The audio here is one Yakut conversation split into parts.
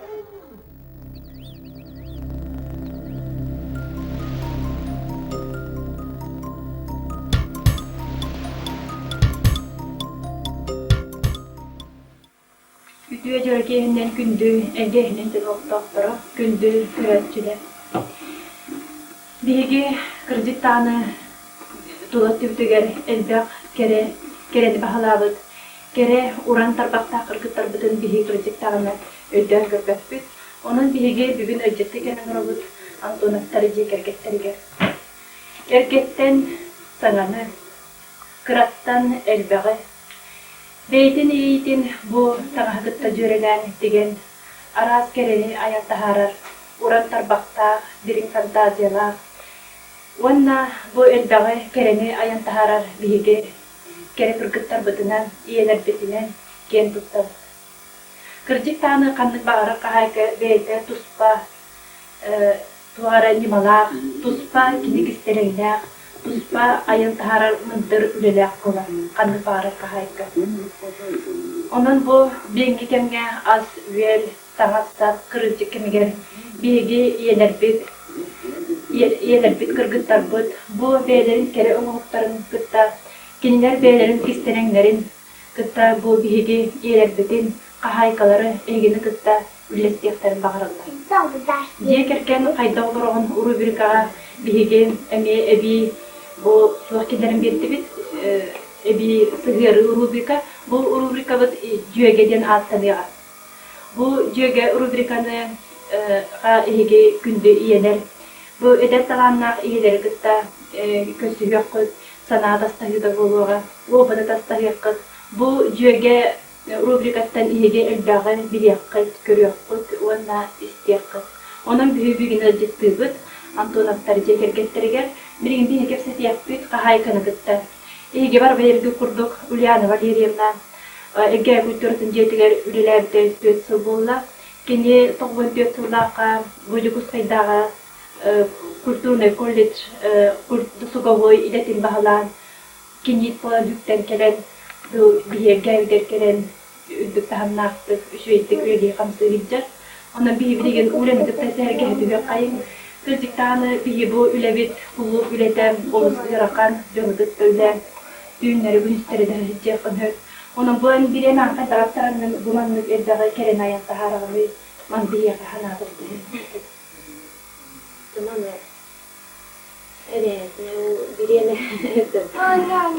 Үтүө дьоро киэһэнэн күндү эйгэ иһинэн олохтоохторо, күндү көрөөччүлэр. Биһиги кырдьык даҕаны тула өттүбүтүгэр элбэх кэрэ, кэрэни баһылаабыт, кэрэ уран тарбахтаах кыргыттарбытын биһиги кырдьык даҕаны өйдөөн көрбөппүт. Онон биһиги бүгүн ыалдьыттыы кэлэн олоробут Антоновтар дьиэ кэргэттэригэр. Эргэттэн саҥаны, кыраттан элбэҕи Бэйэтин иэйиитин бу таҥаһы кытта дьүөрэлээн тигэн, араас кэрэни айан таһаарар уран тарбахтаах, дириҥ фантазиялаах уонна бу элбэҕи кэрэни айан таһаарар биһиги кэрэ кыргыттарбытынан, ийэлэрбитинэн киэн туттабыт. Кырдьык даҕаны ханнык баҕарар хаһаайка бэйэтэ туспа туох эрэ ньымалаах, туспа кини кистэлэҥнээх, туспа айан таһаарар мындыр үлэлээх буолар ханнык баҕарар хаһаайка. Онон бу билиҥҥи кэмҥэ ас-үөл, таҥас-сап кырыымчык кэмигэр биһиги ийэлэрбит, ийэлэрбит кыргыттарбыт бу бэйэлэрин кэрэ оҥоһуктарын кытта кинилэр бэйэлэрин кистэлэҥнэрин кытта бу биһиги ийэлэрбитин, хаһаайкалары эһигини кытта үллэстиэхтэрин баҕараллар. Дьиэ кэргэн хайдах олороҕун рубрикаҕа биһиги эмиэ эбии бу туох киллэрэн биэрдибит эбии сыһыарыы рубрика. Бу рубрикабыт дьүөгэ диэн ааттаныаҕа. Бу дьүөгэ рубриканы эһиги күндү ийэлэр бу эдэр талааннаах ийэлэри кытта көрсүһүөххүт, санаа атастаһыыта буолуоҕа, опыт атастаһыаххыт. Бу дьүөгэ рубрикаттан эһиги элбэҕи билиэххит, көрүөххүт уонна истиэххит. Онон биһиги бүгүн ыалдьыттыыбыт Антоновтар дьиэ кэргэттэригэр. Билигин биһиги кэпсэтиэхпит хаһаайканы кытта. Эһиги бар бэйэргит курдук Ульяна Валерьевна Эгэ культуратын дьиэтигэр үлэлээбитэ 4 сыл буолла. Кини 94 сыллаахха бу Дьокуускайдааҕы культурный колледж досуговой идэтин баһылаан киниит буолан үктэн кэлэн биһиэгэ эбитэр кэлэн үрдүк таһымнаахтык, үчүгэйдик үлэлии-хамсыы сылдьар. Онон биһи билигин үлэни кытта сэһэргэһэ түһүөххэйиҥ. Кырдьык даҕаны биһи бу үлэбит, кулууп үлэтэ олус ыарахан, дьону кытта үлэ, түүннэри күнүстэри да сылдьыаххын сөп. Онон бу эн бириэмэҕин хайдах аттараҥҥын бу маннык элбэҕи кэрэн айан таһаараҕыный, ман биһиэхэ санаатах түһэн. Маны Эбээтэ ол бириэмэ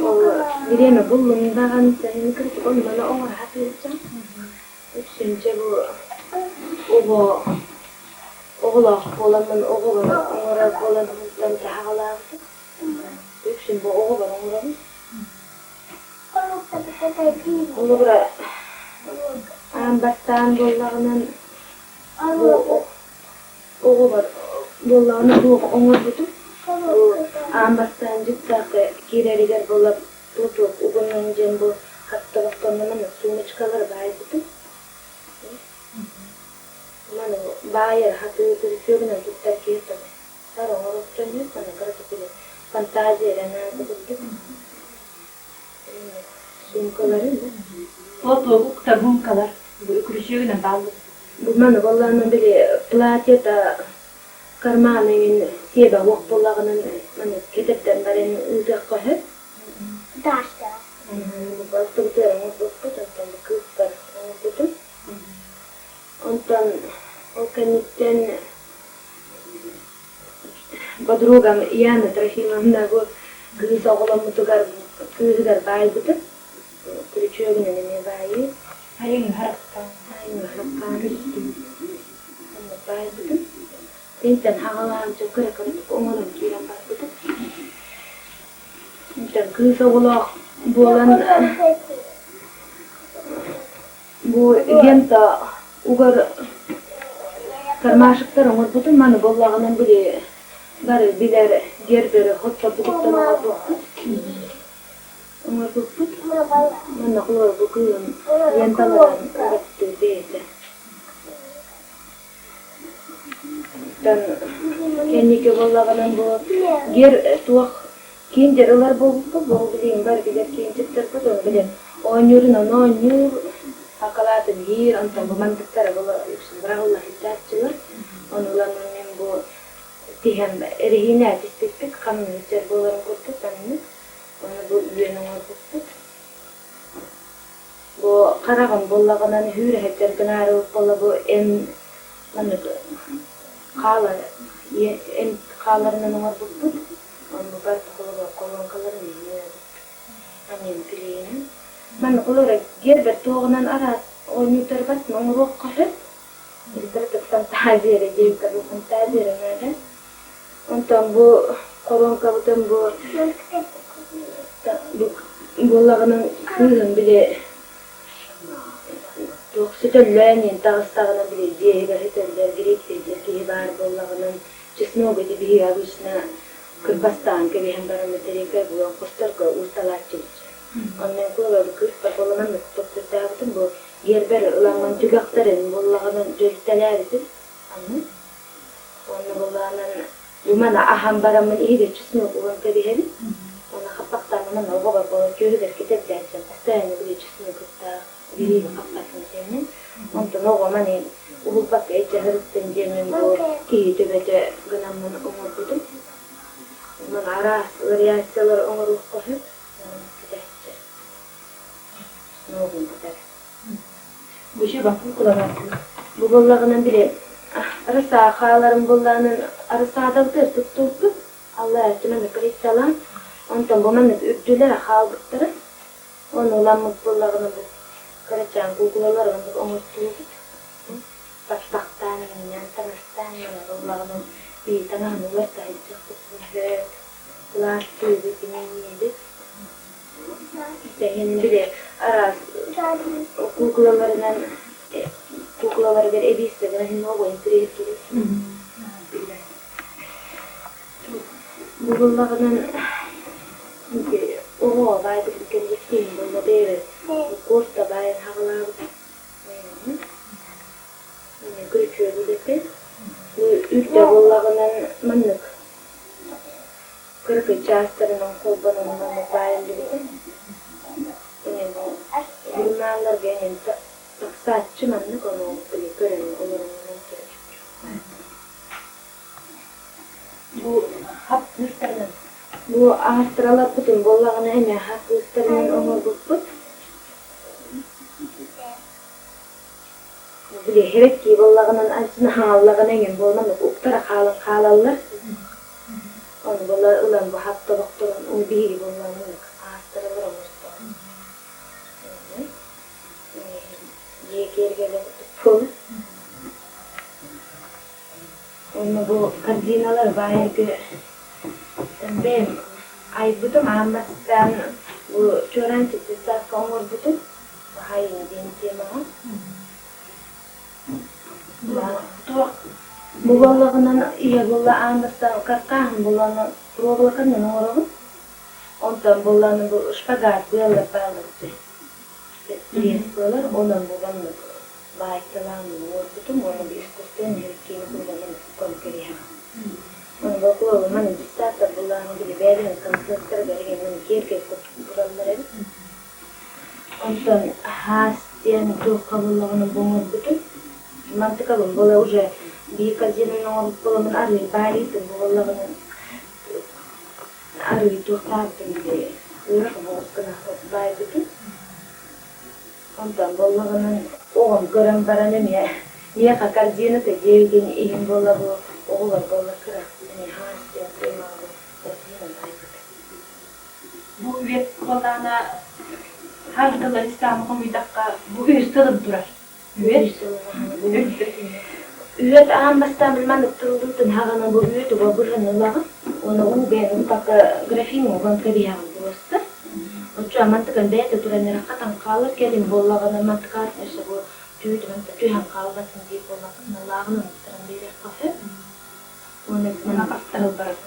ол бириэмэ буллум даҕаны син кырдьык онно оҥоро сатыырчам. Үксүн дьэ бу оҕо оҕолоох буоламмын оҕобор оҥорор буолан онтон таһаҕалаабытым. Үксүн бу оҕобор оҥоробун. Холобура аан бастаан буоллаҕынан бу Оҕобор буоллаҕына туох оҥорбутум бу аан бастаан дьыктаакка киирэригэр буола платок угуннун диэн бу хатта маннык сумочкалары баайбытым. Маны баайар хатыы күрүчүөгүнэн туттар киһи сар оҥорохчон маны кыратык били фантазия эрэ наада курдук. Суумкалары Платок уктар суумкалар күрүчүөгүнэн бааллар. Бу маны буоллаҕына били платьета карманы мин сиэбэ уох буоллаҕынан маны кэтэрдэн баран ыытыахха сөп. Балтыбытыгар оҥорбуппут, онтон бу кыыспар оҥорбутум. Онтон ол кэнниттэн подругам Яна Трофимовна бу кыыс оҕоломмутугар кыыһыгар баайбытым. Күрүчүөгүнэн эмиэ баайыы. Айыҥ харахтаан. Айыҥ харахтаан баайбытым. Тинтэн хаҕалаан дьэ кыра-кыратык оҥорон киирэн барбытым. Интэн кыыс оҕолоох буолан бу лента угар кармашектар оҥорбутум. Маны буоллаҕынан били бары билэр гербери хотторбутуттан оҥорбуппут. Оҥорбуппут. Манна холобур бу кыыһым ленталарын угаттыыр бэйэтэ. Оттон кэнники буоллаҕынан бу гер туох киндер ылар буолбуппут, бу билигин бары билэр киндердарбыт, ону билэн оонньуурун ону оонньуур. Хакалаатын иһиир, онтон бу мандыктара была үксүн быраҕылла сылдьааччылар. Ону ылан мин бу тиһэн эрэһиинэ түспүппүт, хамныыр буоларын курдук маннык. Ону бу үөн оҥорбуппут. Бу хараҕым буоллаҕынан үүрэһэттэр гынаары буолла бу эм маннык хаалар эм хааларынан оҥорбуппут. Онно барыта холобур колонкаларын эмиэ анньан килиэйинэн. Маннык олоро гербер туоҕунан араас оонньуутарбат оҥоруохха сөп. Кырытык фантазия эрэ диэбиттэр бу фантазия эрэ наада. Онтон бу коронкабытын бу буоллаҕынан кыыһым били туох сөтөллөөн иһин таҕыстаҕына били дьиэһигэр сөтөллөр грипп киһи баар буоллаҕынан чеснок ити биһиги обычно кырбастаан кэбиһэн баран батарейка булан хосторго уурталааччыбыт. Онно куолабы кыыспар буолламан тохтуйдаабытым бу гербер ыламмын түгэхтэрин буоллаҕынан дьөлүтэлээбитим. Аны уонна буоллаҕынан маны аһан бараммын иһигэр чеснок уган кэбиһэбин. Уонна хаппахтаан манна оҕобор буолан түөһүгэр кэтэрдээччим постоянно били чеснок кытта бирииби хаппатын диэммин. Онтон оҕом аны уһулбакка илдьэ сырыттын диэммин бу киһи төбөтө гынаммын оҥорбутум. Онон араас вариациялары оҥоруохха сөп. Кэтээччи. Чесногун кытары. Бу бакы кулаҕааттыы. Бу буоллаҕынан били арасаа хааларын буоллаҕынан арасаадабытыгар туттубуппут. Алла өттүнэн кырыйсалаан, онтон бу маннык үрдүлэрэ хаалбыттара. Ону ыламмыт буоллаҕына бу кырачаан куукулалар оннук оҥортуубут. Баттахтаан, иҥнээн, таҥастаан манан ыллаҕынан биир таҥаһын уларыта сылдьыахпыт сөп, кылаастыыбыт, иҥниибит. Тэһин били араас куукулаларынан куукулаларыгар эбиискэ гына иһин оҕо интэриэһиргиир. Бу буоллаҕынан ити оҕо баайбытын кэлликтиин буолла бэйэбэр куоста баайын хаҕалаабыт. Күрүчүөк үлэтэ. Бу үрдэ буоллаҕынан маннык кыракый чаастарынан холбонон маннык баайыллыбыта. Журналларга эҥин тахсааччы маннык ону били көрөн олорон Бу хап кыыстарынан Бу аһастараларбытын буоллаҕына эмиэ хап кыыстарынан оҥорбуппут. Били хэрэккии буоллаҕынан анчына хааллаҕына эҥин буолан уктара хаалан хаалаллар. Ону буола ылан бу хап тобохторун уу биһиги буоллаҕына аастаралар оҥостон. Дьиэ киэргэлэ курдук буолар. Уонна бу корзиналар баайарга бэйэм айбытым аан бастаан бу чуораанчык приставка оҥорбутум Баһайын диэн темаҕа. Туох Бу буоллаҕынан ийэ буолла аан бастаан каркааһын буоллаҕына проволоканан оҥоробун. Онтон буоллаҕына бу шпагат быаллар бааллар Пресс буолар, онон бу маннык баайталаан оҥорбутум уонна бу искусственный киини курданан кэриһэҕин. Ону бокуолу маны дьыссааттар буллаҕына били бэйэлэрин концерттарыгар игин киэргэл курдук тураллар эбит. Онтон хаас диэн туохха буллаҕына бу оҥорбутум. Мантыкабын буола уже биир корзинаны оҥорбут буоламмын арыый баайыытын буоллаҕына арыый туохтаабытын били ыарахан оҕус гына баайбытым. Онтон буоллаҕынан оҕом көрөн баран эмиэ миэхэ корзината диэбитин иһин буола бу оҕолор буолла кыра эмиэ хаас диэн темаҕа бу корзина баайбыт. Бу үөт буоллаҕына хас тыллар истэҕин хомуйдахха бу үс тылын турар. Үөт Үөт аан бастаан маннык тыллыытын хаҕана бу үөт уга быһан ылаҕын уонна уу бэйэн укпакка графин уган кэбиһэҕин просто. Оччо мантыкан бэйэтэ туран эрэ хатан хаалар кэлин буоллаҕына мантыкаатын өссө бу түүтү манта түһэн хаалбатын диир буоллаххытына лааҕынан уктаран биэриэххэ сөп. Уонна Манна астарыл барар.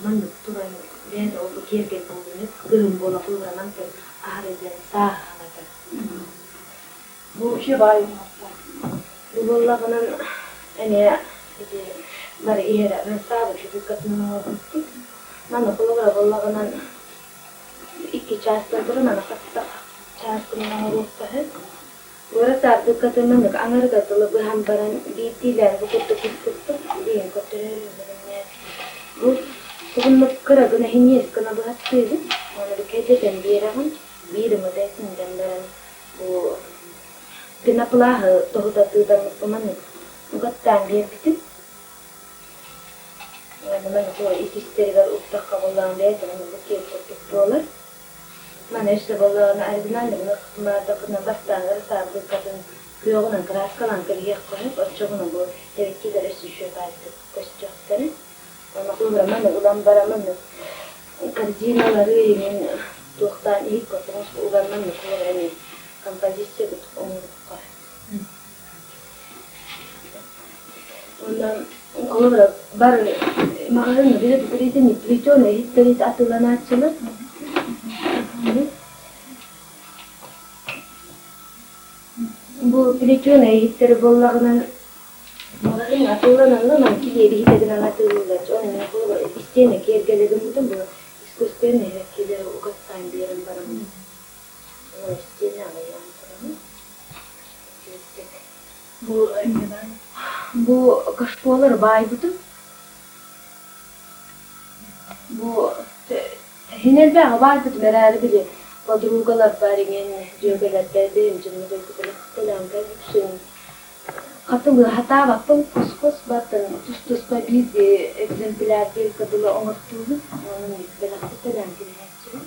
Маннык туран бэйэтэ ол бу киэргэл буолуон кыһын буола кылыра мантан аһара диэн сааһыһан Бу вообще баай уҥуохтаах. Бу буоллаҕынан эмиэ ити бары иһэрэ ырсаабыт бутылкатын оҥорбуппут. Маны холобура буоллаҕынан икки чаастан туран аны хастах чааскынан оҥоруохха сөп. Уора саардыккатын маннык аҥарыгар дылы быһан баран биирдиилээн бу курдук быспыппыт билигин көрдөрөөрү Бу тугуннук кыра гына иһиниэс гына быһаттыыбын уонна бу кэдэтэн биэрэҕин биир ымыта этинтэн баран бу пеноплаһы тоһутатыытан маннык угаттаан биэрбитим. Уонна маннык итистэригэр уктахха буоллаҕына бэйэтэ маннык киэп курдук буолар. Маны өссө буоллаҕына оригинальный гына бастаан ырысаабыккатын күөҕүнэн кырааскалаан кэбиһиэххэ сөп, оччоҕуна бу эбэттиилэр өссө үчүгэй баайдык көстүөхтэрэ. Онно маны ылан баран маннык корзиналары иҥин туохтаан иһит курдук уган маннык эмиэ композиция курдук оҥоруохха. Онон холобура бары маҕаһыыҥҥа билэ плетеный иһиттэри атыыланааччылар. Бу плетеный иһиттэри буоллаҕына маҕаһыыҥҥа атыыланаллар, килиэби иһитэ гынан атыылыыллар. Онон мин холобура истиэнэ киэргэлэ гыммытым бу искусственный иһэккилэри угаттаан биэрэн бараммын истиэнэ аҕыйаан турабын. Бу эмиэ Бу кашполар баайбытым. Бу иһин элбэҕи баайбытым эрээри били подругаларбар иҥин дьүөгэлэрбэр бэйэм дьонум дойдубар үксүн хатылыы сатаабаппын хос-хос бартан тус-туспа биир экземпляр диэбиккэ дылы оҥортуубун онон бэлэхпит төлөөн кэбиһээччибин.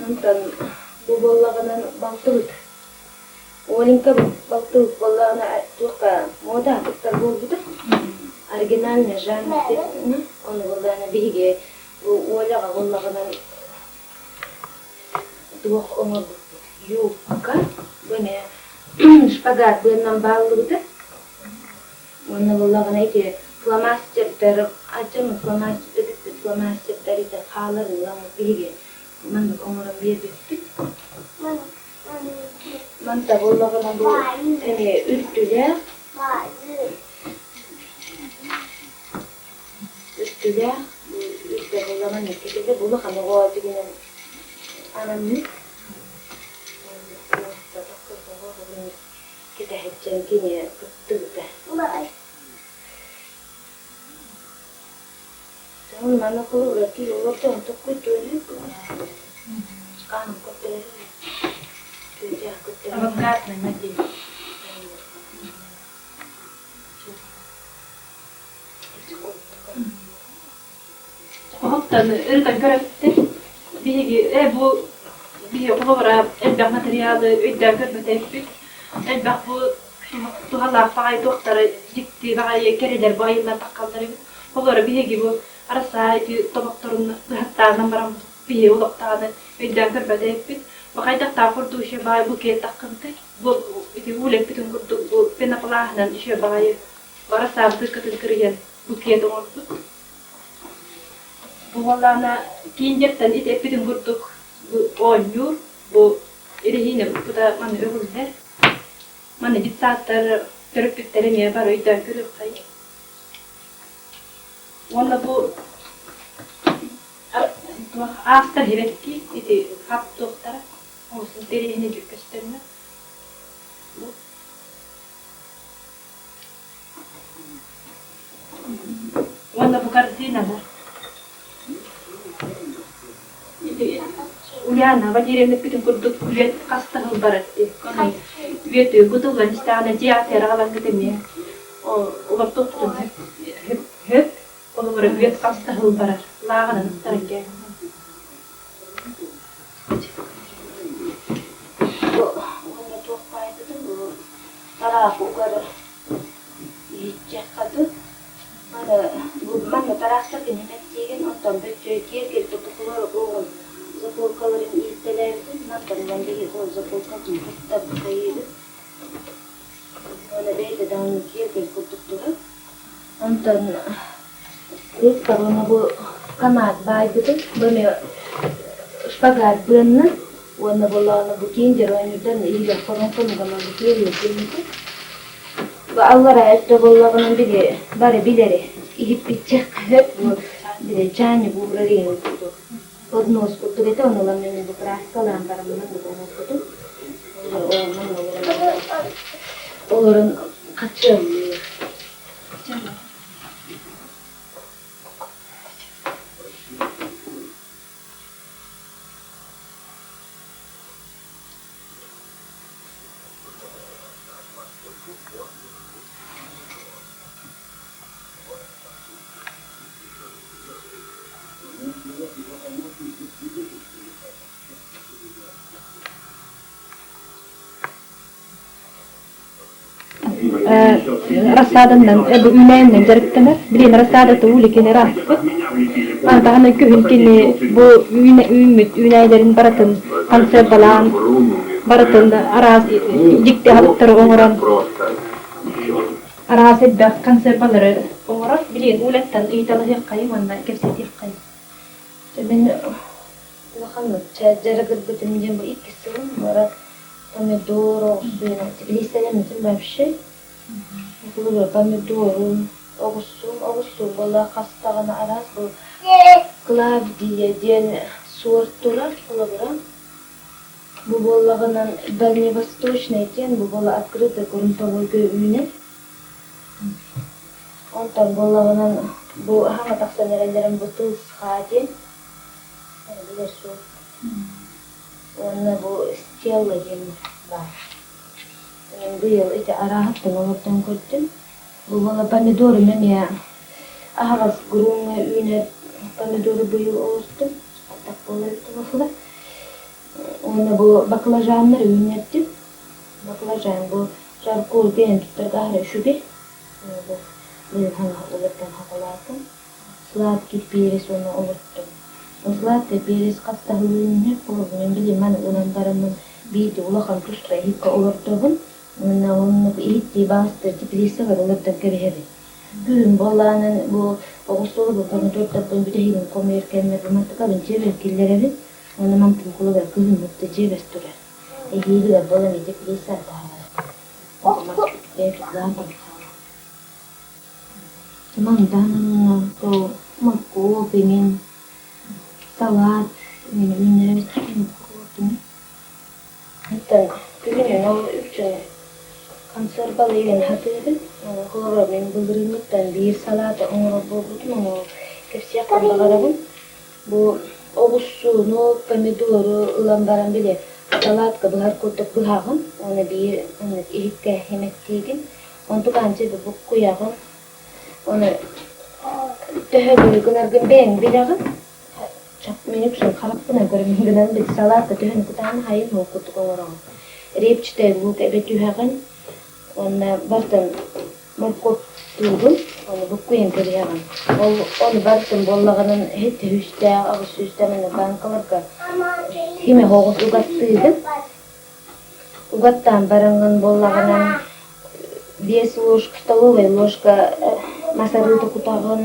Онтон бу буоллаҕынан балтыбыт Оленька балтыбыт буоллаҕына туохха муода кыттар буолбута. Оригинальный жанр диэн ону буоллаҕына биһиги бу Оляҕа буоллаҕынан туох оҥорбуппут юбка бу эмиэ шпагат быаннан бааллыбыта. Уонна буоллаҕына ити фломастердар алдьаммыт фломастердар бүппүт фломастердар ити хааларын ыламмыт биһиги маннык оҥорон биэрбиппит. Манта буоллаҕына бу эмиэ үрдүлээх үрдүлээх үрдэ буоллаҕына иккитэ бу улахан оҕо дьигинэн анаммыт кэтэһиччэн кини кыттыбыта. Маны кылы олордон Авангардный модель. Оһоттон ырытан көрөттөр. Биһиги э бу биһи холобура элбэх материалы өйдөөн көрбөтөйбүт. Элбэх бу туһалаах баҕайы туохтары дьикти баҕайы кэрэлэр бу айыллан таххаллар эбит. Холобура биһиги бу арасаа ити тобохторун быһаттаанан баран биһи олохтоҕуна өйдөөн көрбөтөйбүт. Бу хайдахтаах курдук еще баай букет таххыбытай. Бу ити уулэппитин курдук бу пеноплаһынан еще баҕайы бара саабытыккытын кырыйан букет оҥорбут. Бу буоллаҕына киндертэн ити эппитин курдук бу оонньуур, бу эрэһиинэ укпута маны өҕүллэр. Маны детсадтар төрөппүттэр эмиэ бары өйдөөн көрүөххэй. Уонна бу туох аастар хибэкки ити хап туохтара олус интэриэһинэй көстөннө. Бу Уонна бу корзиналар. Ити Ульяна Валерьевна эппитин курдук үөт хас да сыл барар дии. Онон үөтү кутуллан истэҕинэ дьиэ атыыра аҕаларгыт эмиэ олордуохпутун сөп. Сөп. Холобура үөт хас да сыл барар. Лааҕынан ыттаран кээһэн. Уонна туох баайбытын бу тараах угар иһиччэххэ дуу маны манна тараахтар кинилэр онтон бөччүөй киэргэл курдук уоҕун заколкаларын ииттэлээбитин мантан ылан биһиги ол заколкатын куттабыт уонна бэйэтэ даҕаны киэргэл курдук турар Онтон кыыспар уонна бу канат баайбытым, бу эмиэ шпагат быанна уонна буоллаҕына бу киндер оонньуурдан иһигэр хоруоҥканы бу киэрийэрдэммитим. Бу аллараа өттө буоллаҕына били бары билэри иһиппиччэ сөп бу били чаанньык уурар иһин курдук поднос курдук этэ, ону ылан мин бу краскалаан бараммын бу оҥорбутум. Олорон хачыаллыыр. Рассаданнан үүнээннэн дьарыктанар. Билигин рассада ууликин ырааппыт. Аны таһынан күһүн кини бу үүммүт үүнээйилэрин барытын консервалаан, барытын араас дьикти аһылыктары оҥорон, араас элбэх консервалары оҥорор. Билигин уулаттан ыйыталаһыаххайыҥ уонна кэпсэтиэххэйиҥ. Мин улаханнык дьарыгырбытым диэн бу иккис сылым барат помидор оҕурсуйун теплицаларым вообще помидорун оҕурсуун оҕурсуу буола хас даҕаны араас бу Клавдия диэн суорт турар холобура бу буоллаҕынан дальневосточный диэн бу буола открытый грунтовойга үүнэр онтон буоллаҕынан бу хаҥа тахсан эрэллэрин бу тылсхаа диэн билэр суол уонна бу Стелла диэн баар. Быйыл ити арааһыттан олордон көрдүм. Бу буола помидорум эмиэ аһаҕас груҥҥа үүнэр помидору быйыл олортум. Аттах буолар эбит Уонна бу баклажаннары үүннэрдим. Баклажан бу жарко диэн туттарга аһара үчүгэй. Бу быйыл хаҥа улардан хаҕалаатым. Сладкий перец уонна олордум. Сладкий перец хас да сыл үүннэр, холобур, билим маны ылан бараммын биирдэ улахан туспа иһиккэ олордобун уонна оннук иһиттии баҕастар теплицабар олордон кэбиһэбин. Күһүн буоллаҕынан бу оҕурсуолу бу помидордарбын бүтэһигин хомуйар кэммэр бу мантыкабын дьиэбэр киллэрэбин уонна мантым холобура кыһын да дьиэбэр турар. Эһиилигэр буолан теплица таһаарар. Мантан моркуоп эҥин, салаат эҥин үүннэрэр Оттон күһүнүн ол үксүн консервалыырын сатыыбын. Холобура, мин былырыыҥҥыттан биир салааты оҥорор буолбутум, ону кэпсиэхпин баҕарабын. Бу оҕурсууну, помидору ылан баран били салаатка быһар курдук быһаҕын уонна биир иһиккэ симэттиигин. Онтукаанчы буккуйаҕын, ону төһө гынаргын бэйэҥ билэҕин. Мин үксүн харахпынан көрөн гынан били салаатка төһөнү кутаҕын хайын ол курдук оҥороҕун. Репчатай лук эбэ түһэҕин уонна бартан моркуоптуугун, ону буккуйан кэбиһэҕин. Ол ону бартын буоллаҕынан иһит үстээх, аҕыс сүүстээх манна банкаларга симэх оҕус угаттыыгын. Угаттаан бараҥҥын буоллаҕынан биэс ложка столовая ложка мас арыыта кутаҕын,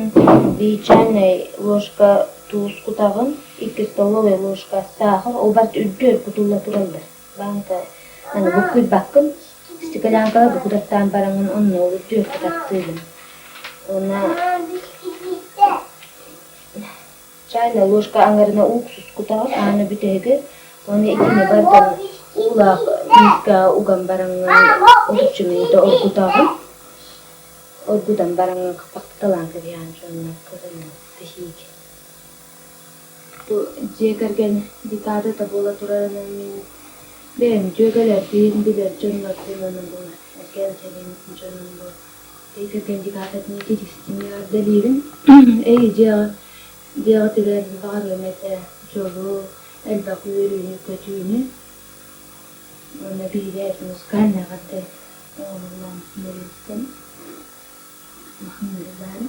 биир чайнай ложка туус кутаҕын, икки столовая ложка саахар, ол барыта үрдүөр кутулла тураллар. Бааҥка аны буккуйбаккын, стеклянкаҕа букутаттаан бараҥҥын онно ол үрдүөр кутаттыыгын. Уонна Чайная ложка аҥарына уксус кутаҕын, аана бүтэһиги уонна итини барытын уулаах миискэҕэ уган бараҥҥын отучча мүнүүтэ оргутаҕын. Оргутан бараҥҥын хаппахтаталаан кэбиһэҕин дьонно кыһынын тэһиик. Бу дьиэ кэргэн декадата буола турарынан мин бэйэм дьүөгэлэрбин, билэр дьоннорбун уонна бу эргэ дьонум бу Дьиэ кэргэн декадатын ититистиҥ эҕэрдэлиибин. Эй, дьиэҕэ дьиэҕитигэр баҕарыам этэ дьолу, элбэх үөрүүнү-көтүүнү уонна биһиги музыкальнай эҕэрдэ оҥоһуллан бэрилтэн улахан үөрүүлээри.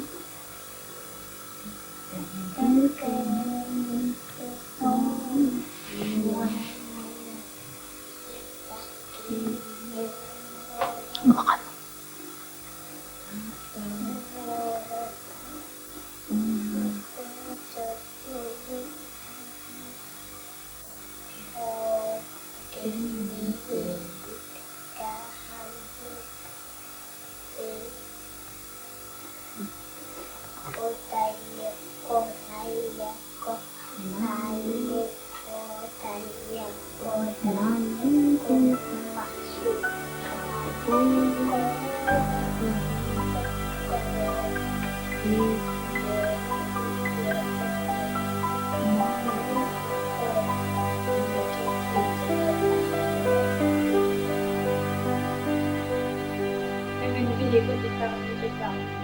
Улахан Бүгүн биһиги кырдьыктаах.